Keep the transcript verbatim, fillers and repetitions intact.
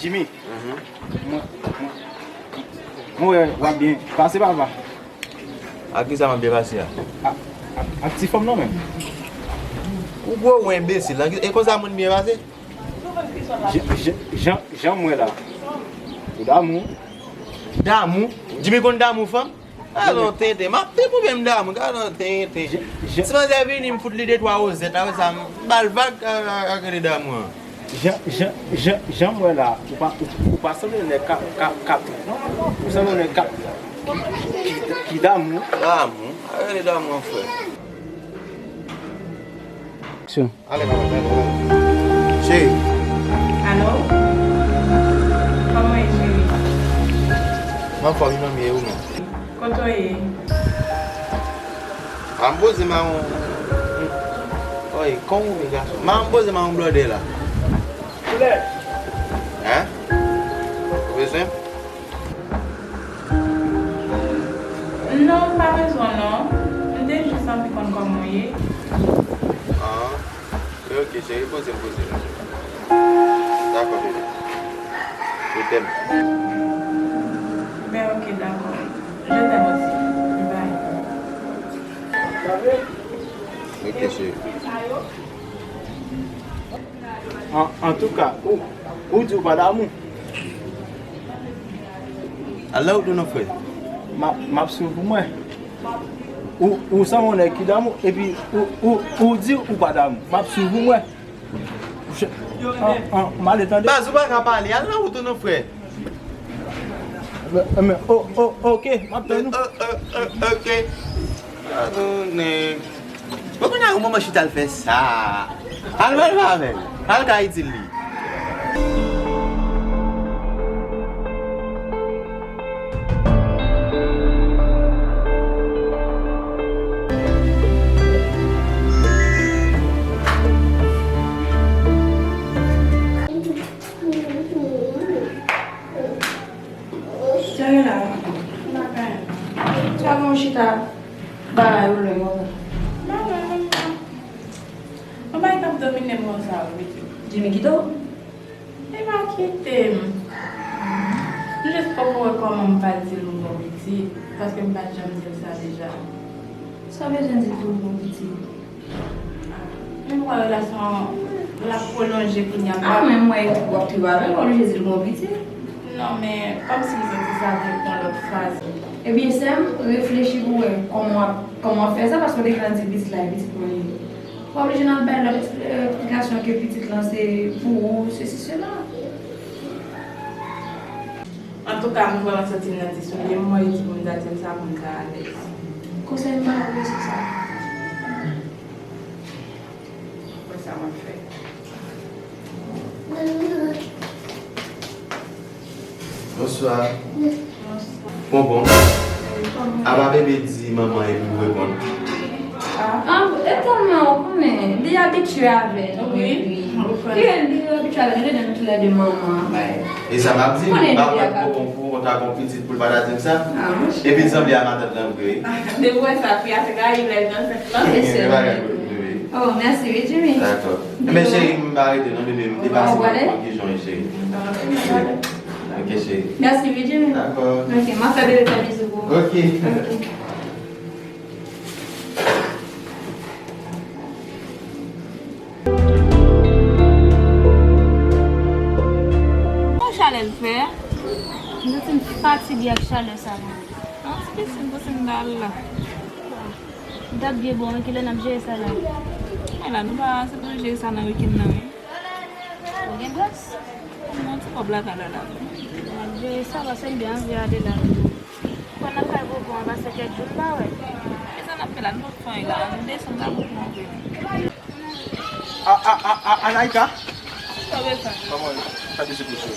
Jimmy, mwen, mwen, mwen wè w ap byen pase, papa. Ak kisa m ap byen pase a? A, a, ak ti fanm nan menm. Ou gwo, ou enbesil. E konsa moun byen pase? Jan, jan, jan, jan m wè la. Ou damou. Damou? Jimmy konn damou fanm? Gade yon tenten. M ap te pwoblèm damou. Gade yon tenten. Si manzè vini, m fout li de twa wozèt. Apre sa, m ba l vag ak, ak, ak rele damou an. Jan, jan, jan, jan m wè la, ou pa, ou, ou pa sanble yon nèg k ap, k ap, k ap, ou sanble yon nèg k ap, ki, ki damou. Damou. A rele damou an, frè. Aksyon. Ale, papa, ale, ale. Cheri. Alo? Kòman w ye, cheri? M anfòm, wi, manmi, e ou menm? Kote w ye? A, m poze m a yon, oy, kòman w ye, gason? M a, m poze m a yon blòdè la. Hein? Ou bezwen m? Non, pa bezwen non. M te jis anvi konn kòman w ye. Ah, ok, ok, cheri, poze m, poze m. Dakò, bebe. Je t'aime. Ben, ok, dakò. Je t'aime aussi. Bye. Ok, cheri. An, antouka, ou, ou di ou pa damou. Ala ou tounen, frè? M ap, m ap swiv pou mwen. Ou, ou sanble yon nèg ki damou, epi ou, ou, ou di ou pa damou. M ap swiv pou mwen. An, an, m ale tande. Baz, ou pa ka pale. Al nan wout ou non, frè. Men, men, o, o, oke, m ap tann ou. O, o, o, oke. Gad yon nèg. Bon, kounye a, yon manman chita al fè sa. Al, al, al avè l. Al ka itil li. Sa gen la? Sa gen yon chita bagay ou lwen konsa? Bagay konsa. Yon bagay k ap domine m konsa, wi. Jimmy kite w? Li pa kite m. M jis poko wè kòman m va di l m gon pitit, paske m pa t janm di l sa deja. Sa w bezwen di l pou l gon pitit? Men m wè relasyon an l ap pwolonje kounye a. A, men m wè w ap tripe avè l, w oblije di l gon pitit. Non, men kòmsi m santi sa vle pran lòt faz. Ebyen, sè m, reflechi pou wè kòman w ap, kòman w ap fè sa, paske w te gentan di pitit la e pitit mwen li ye. W oblije nan bay lòt ekspli-, eksplikasyon ke pitit lan se pou ou, sesi, sela. Antouka, m vrèman santi m nan ti soulye m, mwen, e ti pou m ta di l sa pou m ka alèz. Konsèy m ba ou se sa. Wè sa m ap fè. Bonswa. Bonswa. Bonbon. Apa bebe di manman epi ou reponn? Ah, e tèlman ou konnen, li abitye avè nou. Wi. Wi. Li, li abitye avè nou, li rele nou toulède manman. E sa m ap di, m pa pral poko pou ou ta gon pitit pou l pa ta di m sa. Ah, monchè. Epi l sanble a matant lan vre. Depi w wè sa, fi a te ka rive nan sèt lan. E se vre. Oh, mèsi wi, Jimmy. Dakò. Enben, cheri, m pa rete non, bebe, m te pase pou mwen kijan w ye, cheri. Ok, cheri. Mèsi wi, Jimmy. Dakò. Ok, m ap fè bebe fè bizou pou ou. Ok. Ok. Kòman chalè l fè? M santi m fatige ak chalè sa la. An ti pisin pou sandal la. M t ap byen bon, kilè n ap jere sa la? Men la, nou pa sipoze jere sa nan wikenn nan, wi. Ou gen gras. Mwen, ti kòb la talè la. N ap jere sa, paske m byen anvi ale la. Kwè n ap fè bonbon an pase kèk jou, m pa wè. E sa n ap fè la, nou p ap fè anyen la. Nou desann la pou nou vini. A, a, a, a, Anaïka? Kòman sa ye? Sa te se kouche.